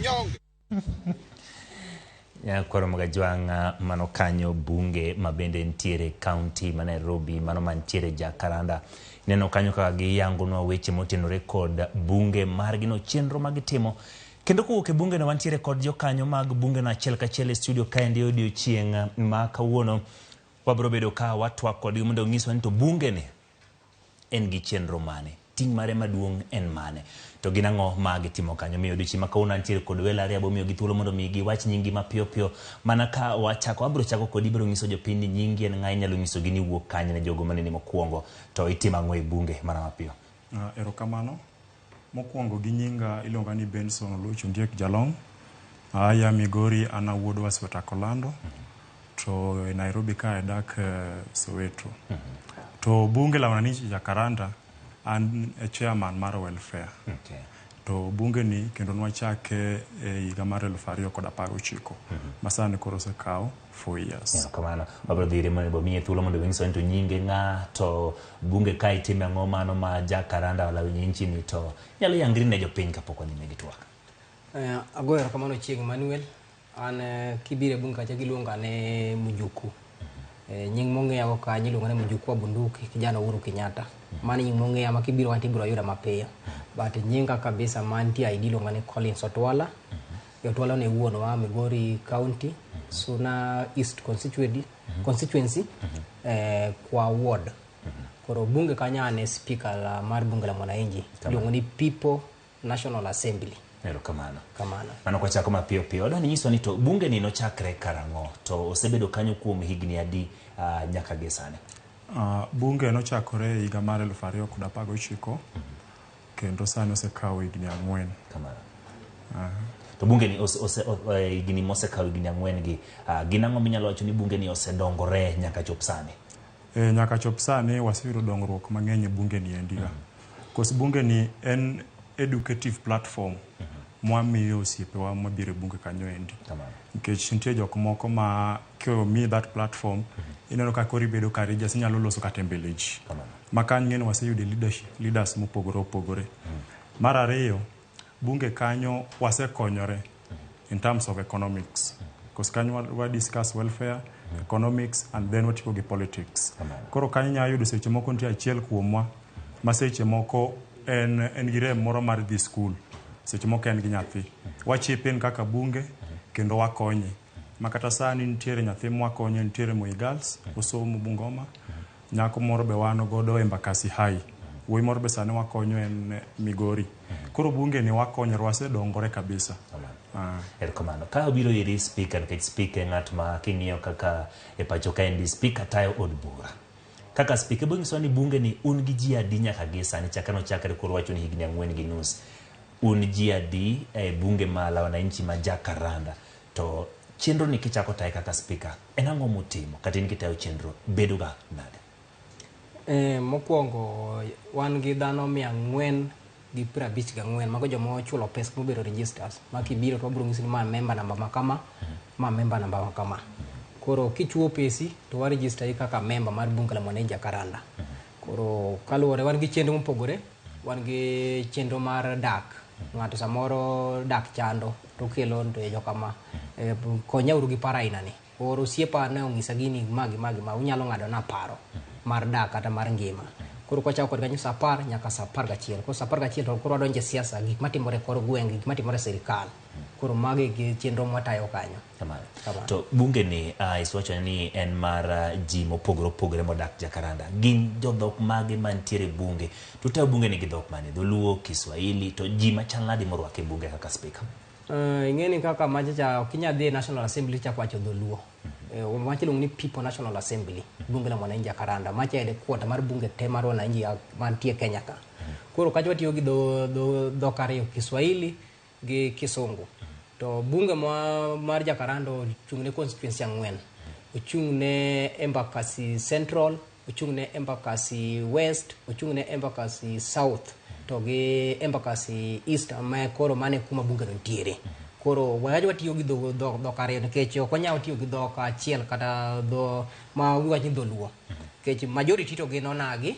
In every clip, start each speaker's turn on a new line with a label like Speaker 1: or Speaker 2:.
Speaker 1: Kinyonge.
Speaker 2: Nyakwaro Magajwang' mano kanyo bunge ma bende nitiere kaunti ma Nairobi mano mantiere Jakaranda. Ineno kanyo kaka giyangonwa weche motenore kod bunge margi no chenro ma gitimo. Kendo kowuok e bunge no wantiere kod jokanyo mag bunge no achiel kachiel e studio kaendi odiochieng' ma kawuono. Wabiro bedo ka watwak kodgi mondo onyiswa ni to bunge ni en gi chenro mane, ting' mare maduong' en mane, to gin ang'o ma gitimo kanyo. Omiyo odiochieng' ma kawuono antiere kod welo ariyo, abo miyogi thuolo mondo mi giwach nyinggi mapiyo piyo. Mana ka wachako, abiro chako kodi, ibiro nyiso jopiny ni nyingi en ng'a, inyalo nyisogi ni iwuok kanye ne jogo maneni mokwongo, to itimo ang'o e bunge mana mapiyo.
Speaker 3: Erokamano. Mokwongo gi nyinga iluonga ni Benson Oluoch Ondiek Jalong. Aya Migori, an awuod Wasweta Kolando. To e Nairobi ka adak Soweto. To bunge la wananchi Jacaranda, an e chairman mar welfare. To bunge ni kendo nwachake e higa mar 2019. Ma sani koro osekawo 4 years.
Speaker 2: Erokamano. Wabiro dhi ire mondo omiye thuolo mondo onyiswa ni to nyinge ng'a, to bunge ka itime ang'o mano ma Jacaranda la wananchi ni to nyalo yangri ne jopiny kapok wadhi nyime gi twak.
Speaker 4: Agoyo erokamano Chieng' Emmanuel. An kibiro e bunge kacha giluonga ni Mjukuu. Nying mong'eya go kanyo iluonga ni Mjukuu wa Bunduki, kijana Uhuru Kenyatta. Mano nying mong'eya ma kibiro kanyo tibiro yuda mapiyo. But nyinga kabisa mantie ID iluonga ni Collins Otwala. Otwala ne wuonwa Migori County, Suna East constituency, kwa ward. Koro bunge kanyo an e speaker la mar bunge la mwananchi. Iluongo ni People National Assembly.
Speaker 2: Erokamano.
Speaker 4: Kamano.
Speaker 2: Mano kwachako mapiyo piyo. Adwa ni nyiswa ni to bunge ni nochakre karang'o to osebedo kanyo kuom higni adi nyaka gi sani?
Speaker 3: Bunge nochakore e higa mar 2019 kendo sani osekawo higni 4.
Speaker 2: Kamano. To bunge ni higni mosekawo higni 4 gi, gin ang'o minyalo wacho ni bunge ni osedongore nyaka chop sani?
Speaker 3: Nyaka chop sani waseyudo dongruok mang'eny e bunge ni endi ga. Kos bunge ni en educative platform mwamiyo osiepewa mabiro e bunge kanyo endi. Nikech nitie jok moko ma komiyi that platform, ineno ka koro ibedo courageous, inyalo loso kata e mbele ji. Ma kanyo ing'eni waseyudo leaders mopogore opogore. Mar ariyo, bunge kanyo wasekonyore in terms of economics. Because kanyo wa discuss welfare, economics, and then watiyo gi politics. Koro kanyo inyalo yudo seche moko nitie achiel kuomwa ma seche moko en gi rem moro mar dhi school. Seche moko en gi nyathi. Wa chip in kaka bunge kendo wakonye. Ma kata sani nitiere nyathi mwakonyo, nitiere Moi Girls, osomo Bungoma. Nyako moro be wan godo Embakasi High. Wuoyi moro be sani wakonyo en Migori. Koro bunge ni wakonyore, wasedongore kabisa.
Speaker 2: Erokamano. Ka obiro iri speaker, nikech speaker en ng'at ma king'iyo kaka e pacho kaendi speaker tayo od bura. Kaka speaker, ibo nyisowa ni bunge ni un gi ji adi nyaka gi sani, chakre nochakre koro wacho ni higni 4.5. Un ji adi e bunge ma la wananchi ma Jacaranda? To chenro ni kichako taye kaka speaker, en ang'o mutimo? Kata in kitayo chenro, bedo ga nade?
Speaker 4: Mokwongo wan gi dhano 454, mago joma ochulo pesa mobedo registers. Ma kibiro to wabiro nyisi ni ma member namba ma kama, ma member namba ma kama. Koro kichuo pesi to wa register kaka member mar bunge la mwananchi Jacaranda. Koro kaluwore wan gi chenro mopogore, wan gi chenro mar dak. Ng'ato samoro dak chando to kelo to jokama konyauru gi paro aina ni. Or osiepa ne onyisa gini ma gi ma gi ma, unyalo ng'ado na paro mar dak kata mar ngima. Koro kwachako kod kanyo saa 10 nyaka saa 11. Koro saa 11 to koro wadonjo e siasa, gik matimore e kor gweng', gik matimore e sirikal. Koro mago e chenro mwatayo kanyo.
Speaker 2: Kamano. To bunge ni isewacho ni en mar ji mopogore opogore modak Jacaranda. Gin jodhok mage mantiere e bunge? To utayo bunge ni gi dhok mane? Dholuo, Kiswahili, to ji machal nade morwako e bunge kaka speaker?
Speaker 4: Ing'eni kaka macha cha ok inyal dhi e National Assembly chako wacho dholuo. Macha iluongo ni People National Assembly, bunge la mwananchi Jacaranda. Macha e quarter mar bunge te mar wananchi mantie Kenya ka. Koro kacha watiyo gi dhok ariyo, Kiswahili gi Kisungu. To bunge mar Jacaranda ochung' ne constituency 4. Ochung' ne Embakasi Central, ochung' ne Embakasi West, ochung' ne Embakasi South, to gi Embakasi East, ma koro mane kuma bunge no nitiere. Koro watiyo gi dhok ariyo nikech ok wanyal tiyo gi dhok achiel kata dho ma wawach ni dholuo. Nikech majority to gin onagi,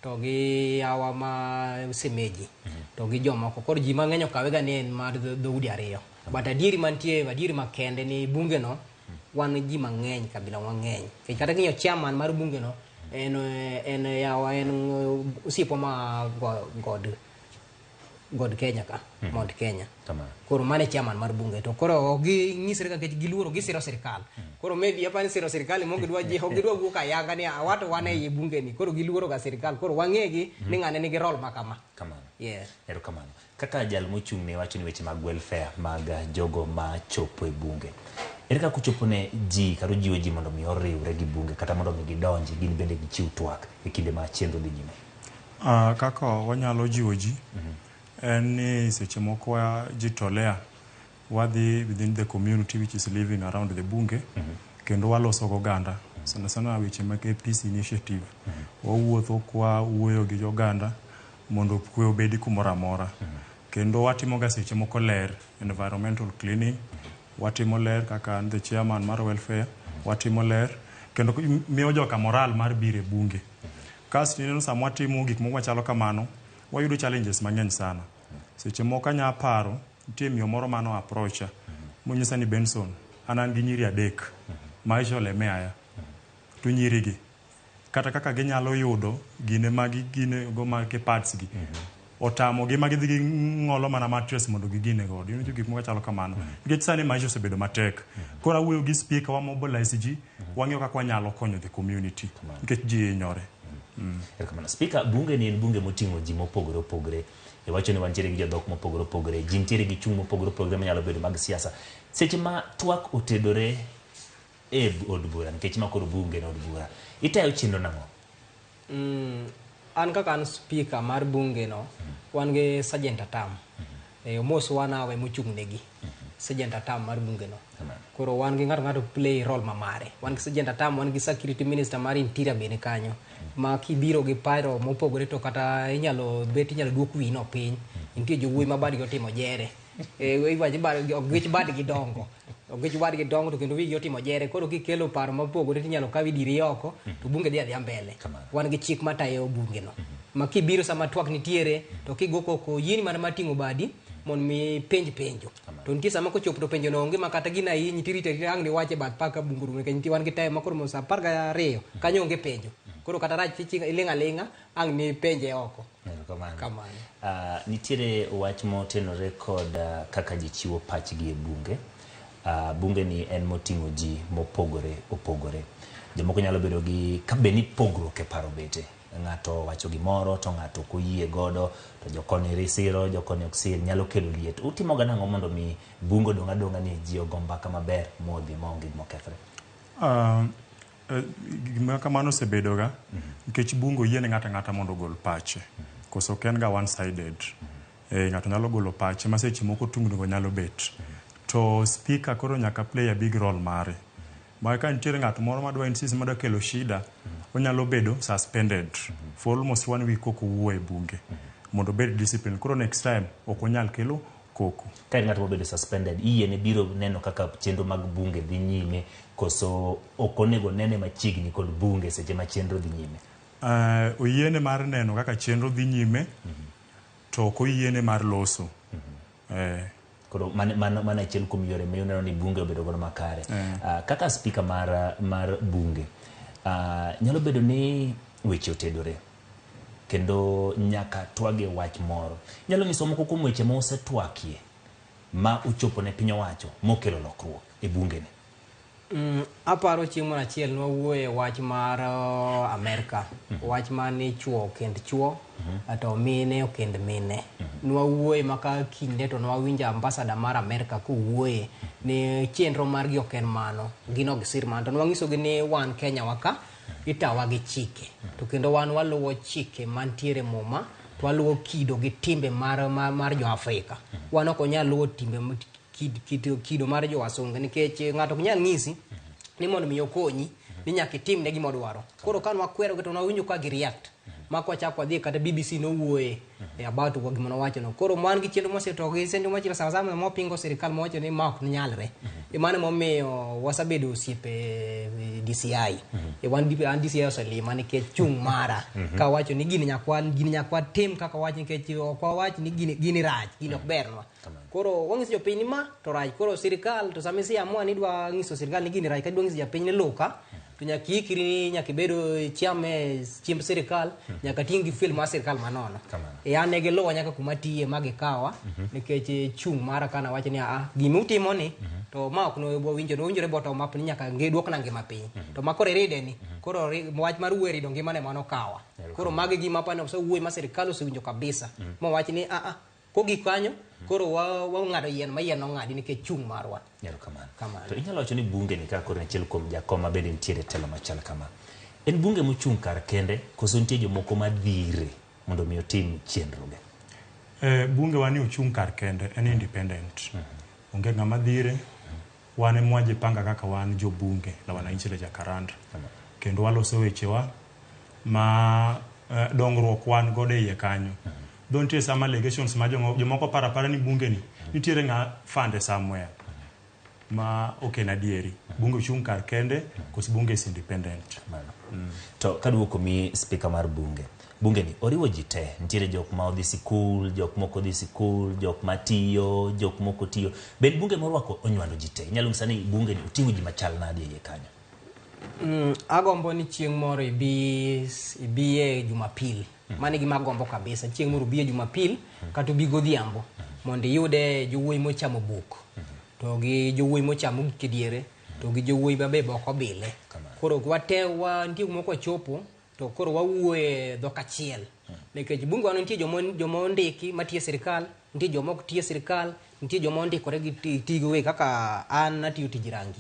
Speaker 4: to gi yawa ma semeji, to gi jomoko. Koro ji mang'eny okawe ga ni en mar dhoudi ariyo. But adieri mantie, adieri makende ni bunge no wan ji mang'eny, kabila mang'eny. Nikech kata king'iyo chairman mar bunge no en en yawa en osiepwa ma god god Kenya ka, Mount Kenya.
Speaker 2: Kamano.
Speaker 4: Koro mano e chairman mar bunge to koro ok ginyisre ka nikech giluoro gisiro sirikal. Koro maybe apani siro sirikal ema ok gidwa ji ok gidwa wuok ayanga ni wato wan ei bunge ni. Koro giluoro ga sirikal. Koro wang'egi ni ng'ane nigi role ma kama.
Speaker 2: Kamano.
Speaker 4: Yes.
Speaker 2: Erokamano. Kaka jal mochung' ne wacho ni weche mag welfare mag jogo ma chopo e bunge. Ere kaka uchopo ne ji kata ujiwo ji mondo mi oriwre gi bunge kata mondo mi gidonji gin bende gichiw twak e kinde ma chenro dhi nyime?
Speaker 3: Kaka wanyalo jiwo ji en ni seche moko wajitolea wadhi within the community which is living around the bunge kendo waloso goganda sana sana weche mag peace initiative. Wawuotho kwa wuoyo gi oganda mondo kwe obedi kumoro amora. Kendo watimo ga seche moko ler, environmental cleaning, watimo ler kaka an the chairman mar welfare, watimo ler kendo miyo joka moral mar biro e bunge. Kasto ineno sama watimo gik moko machalo kamano, wayudo challenges mang'eny sana. Seche moko anya paro, nitie miyo moro mano approacha, monyisa ni Benson, an gi nyiri 3 maisha olemeaya. To nyirigi, kata kaka ginyalo yudo gine ma gigine go mag pads gi, otamogi ma gidhi ging'olo mana mattress mondo gigine godo. Ineno gik moko chalo kamano. Nikech sani maisha osebedo matek. Koro awuoyo gi speaker, wa mobilize ji, wang'iyo kaka wanyalo konyo the community. Nikech ji hinyore.
Speaker 2: Erokamano. Speaker, bunge ni en bunge moting'o ji mopogore opogore. Iwacho ni wantiere gi jodhok mopogore opogore, ji nitiere gi chung' mopogore opogore manyalo bedo mag siasa. Seche ma twak otedore e od bura, nikech ma koro bunge en od bura, itayo chenro nang'o?
Speaker 4: An kaka an speaker mar bunge no, wan gi Sergeant Atam. Omos wanawe mochung' negi. Sergeant Atam mar bunge no. Koro wan gi ng'ato play role ma mare. Wan gi Sergeant Atam, wan gi security minister mar interior bende kanyo. Ma kibiro gi paro mopogore to kata inyalo bet inyalo duok wiyi no piny. Nitie jowuoyi ma badgi otimo jere. Iwacho ogwech badgi dongo. Ogwech badgi dongo to kendo wigi otimo jere. Koro kikelo paro mopogore tinyalo kawi diri oko to bunge dhi adhiya mbele. Wan gi chik matayo bunge no. Ma kibiro sama twak nitiere to kigo koko yieni mana mar ting'o badi mondo mi penj penjo. To nitie sama kochopo to penjo no onge ma kata gina hinyi tirito arita ang' niwache bath pak ka bunge orumo nikech nitie wan gi time ma koro saa 12 kanyo onge penjo. Koro kata rach iling' aling'a ang' ni penje oko.
Speaker 2: Erokamano.
Speaker 4: Kamano.
Speaker 2: Nitiere wach motenore kod kaka ji chiwo pachgi e bunge. Bunge ni en moting'o ji mopogore opogore. Jomoko nyalo bedo gi kabe ni pogruok e paro bete. Ng'ato wacho gimoro to ng'ato ok oyie godo, to jokoni siro, jokoni ok sir, nyalo kelo liet. Utimo ga nang'o mondo mi bunge odong' adong'a ni ji ogo mbaka maber modhi maonge gima okethre?
Speaker 3: Gima kamano osebedo ga nikech bunge oyiene ng'ato ang'ata mondo ogol pache. Koso ok en ga one sided. Ng'ato nyalo golo pache ma seche moko tungni go nyalo bet. To speaker koro nyaka play a big role mare. Ma ka nitiere ng'at moro madwa insist madwa kelo shida, onyalo bedo suspended for almost 1 week kok owuo e bunge mondo obed discipline. Koro next time ok onyal kelo koko.
Speaker 2: Ka en ng'at mobedo suspended, iyiene biro neno kaka chenro mag bunge dhi nyime, koso ok onego nene machiegni kod bunge seche ma chenro dhi nyime?
Speaker 3: Oyiene mar neno kaka chenro dhi nyime, to ok oyiene mar loso.
Speaker 2: Koro mano achiel kuom yore ma uneno ni bunge obedo godo makare. Kaka speaker mar bunge, nyalo bedo ni weche otedore kendo nyaka twage wach moro. Nyalo nyiso moko kuom weche ma usetwakie ma uchopo ne piny owacho mokelo lokruok e bunge ni?
Speaker 4: Aparo chieng' moro achiel nwawuoye wach mar Amerka. Wach mar ni chuo okend chuo, to mine okend mine. Nwawuoye ma ka kinyne to nwawinjo ambassador mar Amerka kowuoye ni chenro margi ok en mano, gin ok gisir mano. To nwang'isogi ni wan Kenya wa ka, itawa gi chike. To kendo wan waluwo chike mantiere Muma, to waluwo kido gi timbe mar jo Afrika. Wan ok wanyal luwo timbe kido mar jo wasungu nikech ng'ato ok nyal ng'isi ni mondo mi okonyi ni nyaka itimne gima odwaro. Koro ka nwakwero gi to nwawinjo ka gi react. Ma kwachako wadhi kata BBC nowuoye about gima nowacho no. Koro wan gi chenro moseto gi chenro machielo sama sama mopingo sirikal mowacho ni ma ok nyalre. Mano emomiyo wasebedo osiepe DCI. Wan an DCI oselima nikech chung' mara. Ka wacho ni gini nyaka tim kaka wach nikech ok wawach ni gini rach, gini ok bernwa. Koro wang'iso jopiny ni ma to rach. Koro sirikal to sama isiamua ni idwa ng'iso sirikal ni gini rach kata idwa ng'iso japiny ni luka, to nyaka iikri ni nyaka ibed chame chiemb sirikal, nyaka ting' gi fuel mar sirikal manono.
Speaker 2: Kamano.
Speaker 4: E an ne giluwa nyaka kuma atiye ma gikawa nikech chung' mara kana wacho ni a gima utimo ni to ma ok nowinjo nowinjore bottom up ni nyaka nge duokna ngima piny. To ma koro iride ni koro wach mar wuoyo rido ngima ne mano kawa. Koro magi gima apani osewuoyo ma sirikal osewinjo kabisa. Mowach ni a a kogik kanyo koro wang'ado yien ma yien nong'adi nikech chung' marwa.
Speaker 2: Erokamano.
Speaker 4: Kamano.
Speaker 2: To inyalo wacho ni bunge ni kaka koro en achiel kuom jakom ma bende nitiere telo machal kama. En bunge mochung' kar kende koso nitie jomoko madhire mondo mi otim chenroge?
Speaker 3: Bunge wa ni ochung' kar kende, en independent. Onge ng'ama dhire, wan ema wajipanga kaka wan jobunge la wananchi la Jakaranda. Kendo waloso wechewa ma dongruok wan godo e iye kanyo. Though nitie some allegations ma jomoko paro apara ni bunge ni nitiere ng'a fande somewhere ma ok en adieri. Bunge ochung' kar kende koso bunge is independent.
Speaker 2: Mano. To kaduoko mi spika mar bunge. Bunge ni oriwo ji te. Nitiere jok ma odhi sikul, jok moko odhi sikul, jok matiyo, jok moko tiyo. Bed bunge morwako onywando ji te. Inyalo nyisa ni bunge ni oting'o ji machal nadi e iye kanyo?
Speaker 4: Agombo ni chieng' moro ibi e Jumapil. Mano e gima agombo kabisa. Chieng' moro ubi e Jumapil kata ubi godhiambo mondo iyude jowuoyi mochamo buk to gi jowuoyi mochamo gik e diere to gi jowuoyi ma be ok obile. Koro wate wa nitie kumoro kwachopo to koro wawuoye dhok achiel. Nikech bunge wa nitie joma ondiki matiyo e sirikal, nitie joma ok tiyo e sirikal, nitie joma ondikore gi tigo wegi kaka an atiyo tij rangi.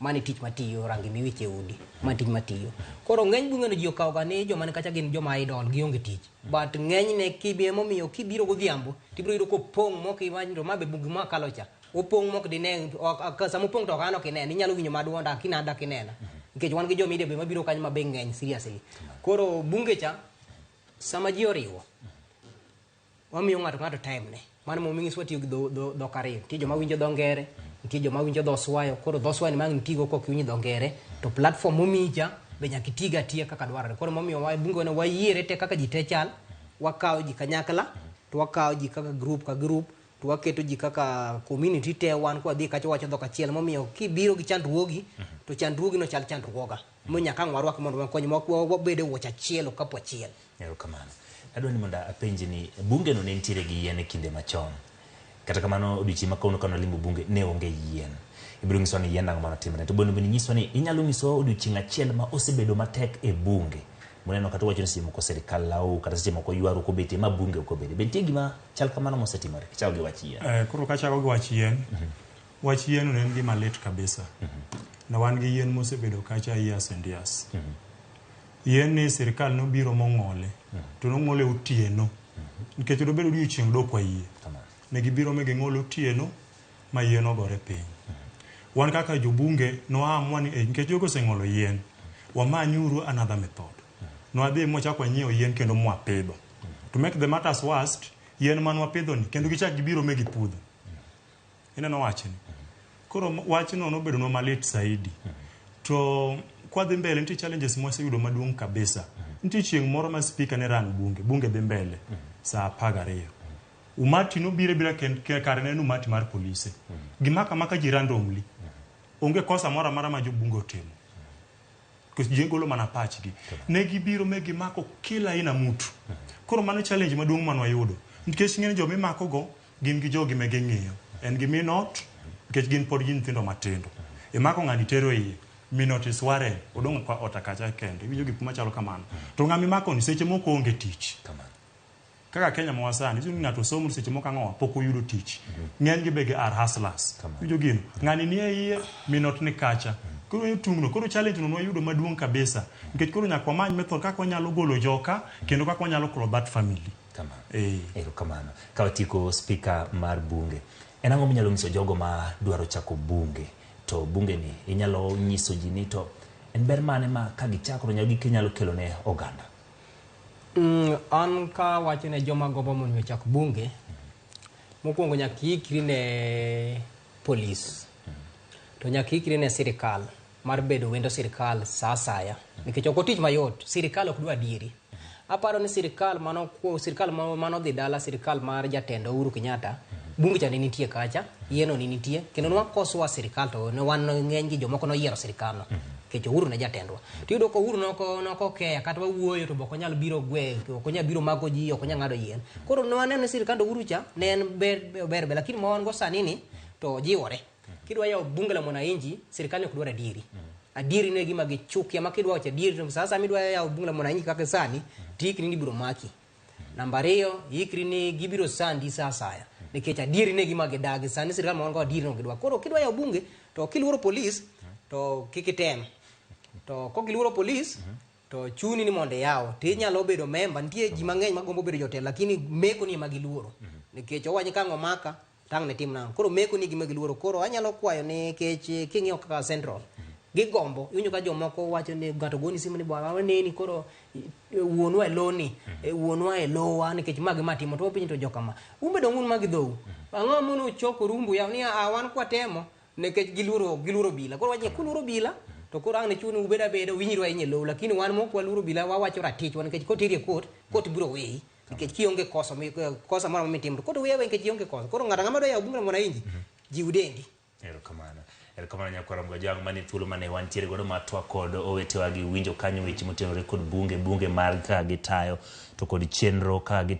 Speaker 4: Mano e tich matiyo, rangi miwicho e udi. Mano e tich matiyo. Koro ng'eny bunge no ji okawo ga ni joma ni kacha gin joma idle, gionge tich. But ng'enyne emomiyo kibiro godhiambo tibiro yudo kopong' mok imagine to ma be gima kalo cha. Opong' mok dine, sama opong' to ok an ok inen, inyalo winjo ma duonda, akinada akinena. Nikech wan gi jo media be mabiro kanyo ma be ng'eny seriously. Koro bunge cha, sama ji oriwo, wamiyo ng'ato ng'ato time ne. Mano momiyo ng'iso watiyo gi dhok ariyo. Nitie joma winjo dho ngere, nitie joma winjo dho swayo. Koro dho swayo ni ma ang' itigo kok iwinjo dho ngere, to platform momiyi cha be nyaka itigo atiya kaka dwarore. Koro momiyo bunge ne wayiere te kaka ji te chal, wakawo ji kanyakla, to wakawo ji kaka group ka group, to waketo ji kaka community te wan kwadhi kacha wacho dhok achiel. Momiyo kibiro gi chandruogi, to chandruogi no chal chandruoga. Momiyo nyaka ang' warwak mondo wakony, wabed e wuoch achiel, okapu achiel.
Speaker 2: Erokamano. Adwa ni mondo apenji ni bunge no ne nitiere gi yien e kinde machon. Kata kamano odiochieng' ma kawuono kane walimo bunge ne onge yien. Ibiro nyisowa ni yien ang'o manotimore. To bende nyiswa ni inyalo nyisowa odiochieng' achiel ma osebedo matek e bunge. Muneno kata uwacho ni seche moko sirikal law kata seche moko ywaruok obetie ma bunge ok obede. Be nitie gima chal kamano mosetimore? Kichako gi wach yien.
Speaker 3: Koro kachako gi wach yien, wach yien no en gima lit kabisa. Na wan gi yien mosebedo kacha years and years. Yien ni sirikal nobiro mong'ole, to nong'ole otieno. Nikech dobedo odiochieng' dok wayie. Ne gibiro mi ging'ole otieno ma yien ogore piny. Wan kaka jobunge noamua ni nikech jogo oseng'olo yien, wamanyuru another method. Nwadhi mwachako wanyiewo yien kendo mwapidho. To make the matters worst, yien mane wapidho ni kendo gichak gibiro mi gipudho. Ineno wachni? Koro wachno nobedonwa malit saidi. To kwadhi mbele nitie challenges mwaseyudo maduong' kabisa. Nitie chieng' moro ma speaker ne ran bunge, bunge dhi mbele saa 12. Umati nobiro abira kare ne en umati mar polise. Gimako amaka ji randomly. Onge kosa moro amora ma jobunge otimo. Nikech ji golo mana pachgi. Ne gibiro me gimako kila aina mutu. Koro mano challenge maduong' mane wayudo. Nikech ng'eny joma imako go gin gi jogi ma ging'iyo. En gi min ot, nikech gin pod gin nyithindo matindo. Imako ng'ani tero iye, min ot is worried, odong' kwa ot kacha kende. Iwinjo gik machalo kamano. To ng'ama imako ni seche moko onge tich. Kaka Kenya ma wasani, iwinjo ni ng'ato somo seche moko ang'o pok oyudo tich. Ng'eny gi be gi are hustlers. Iwinjo gino? Ng'ani ni e iye, min ot ni kacha. Koro en tungno, koro challenge no nwayudo maduong' kabisa. Nikech koro nyaka wamany method kaka wanyalo golo joka, kendo kaka wanyalo clothe that family.
Speaker 2: Kamano. Erokamano. Ka watieko speaker mar bunge, en ang'o minyalo nyiso jogo ma dwaro chako bunge? To bunge ni inyalo nyiso ji ni to en ber mane ma ka gichako to ginyalo kelo ne oganda?
Speaker 4: An ka wacho ne joma gombo mondo ochak bunge, mokwongo nyaka iikri ne polis, to nyaka iikri ne sirikal mar bedo wendo sirikal sa asaya, nikech ok otich mayot. Sirikal ok dwa adieri. Aparo ni sirikal mano sirikal manodhi dala, sirikal mar jatend Uhuru Kenyatta, Bunge cha ne nitie kacha, yieno ne nitie, kendo ne wakoswa sirikal to ne wan ng'eny gi jomoko noyiero sirikal no. Nikech Uhuru ne jatendwa. To iyudo ka Uhuru noko keya kata wawuoyo to ok onyal biro gwe, ok onyal biro mako ji, ok onyal ng'ado yien. Koro ne waneno ni sirikand Uhuru cha ne en ber ber ber, lakini ma wan go sani ni to jiwore. Kidwa yawo bunge la mwananchi, sirikal ni ok dwar adieri. Adieri ne gima gichukia ma kidwa wacho adieri to sasa midwa yawo bunge la mwananchi kaka sani, tikni ni ibiro maki. Namba ariyo, ikri ni gibiro sandi sa asaya. Nikech adieri ne gima gidagi. Sani sirikal ma wan go adieri no gidwa. Koro kidwa yawo bunge, to kiluoro polis, to kik item. To kokiluoro polis, to chuni ni mondo iyaw. To inyalo bedo member. Nitie ji mang'eny magombo bedo jotelo, lakini meko ni ema giluoro. Nikech owacho ka ang' omaka, to ang' ne tim nang'o. Koro meko ni gima giluoro. Koro anyalo kwayo nikech king'iyo kaka Central, gigombo. Iwinjo ka jomoko wacho ni ng'ato goni simu ni bwana waneni koro wuonwa e loni, wuonwa e lowa nikech ma gi ma timo to wapenjo to jokama. Un be dong' un ma gi dhou. Ang'o mono uchoko rumbu yaw ni a wan kwatemo nikech giluoro giluoro bila. Koro wacho ni kuluoro bila to koro ang' ne chuni ubed abeda uwinyru ahinya e lowo lakini wan mok waluoro bila wawacho ratichwa nikech koteri e court, court biro weyi. Nikech kionge kosa kosa moro amora mitimo to court weyi aweya nikech ionge kosa. Koro ng'ato ang'ama dwa yawo bunge la mwananchi jiw dendi.
Speaker 2: Erokamano. Erokamano nyakwara Mgajwang', mane thuolo mane wantiere godo mar twak kod owetewa gi winjo kanyo weche motenore kod bunge, bunge mar kaka gitayo to kod chenro kaka gi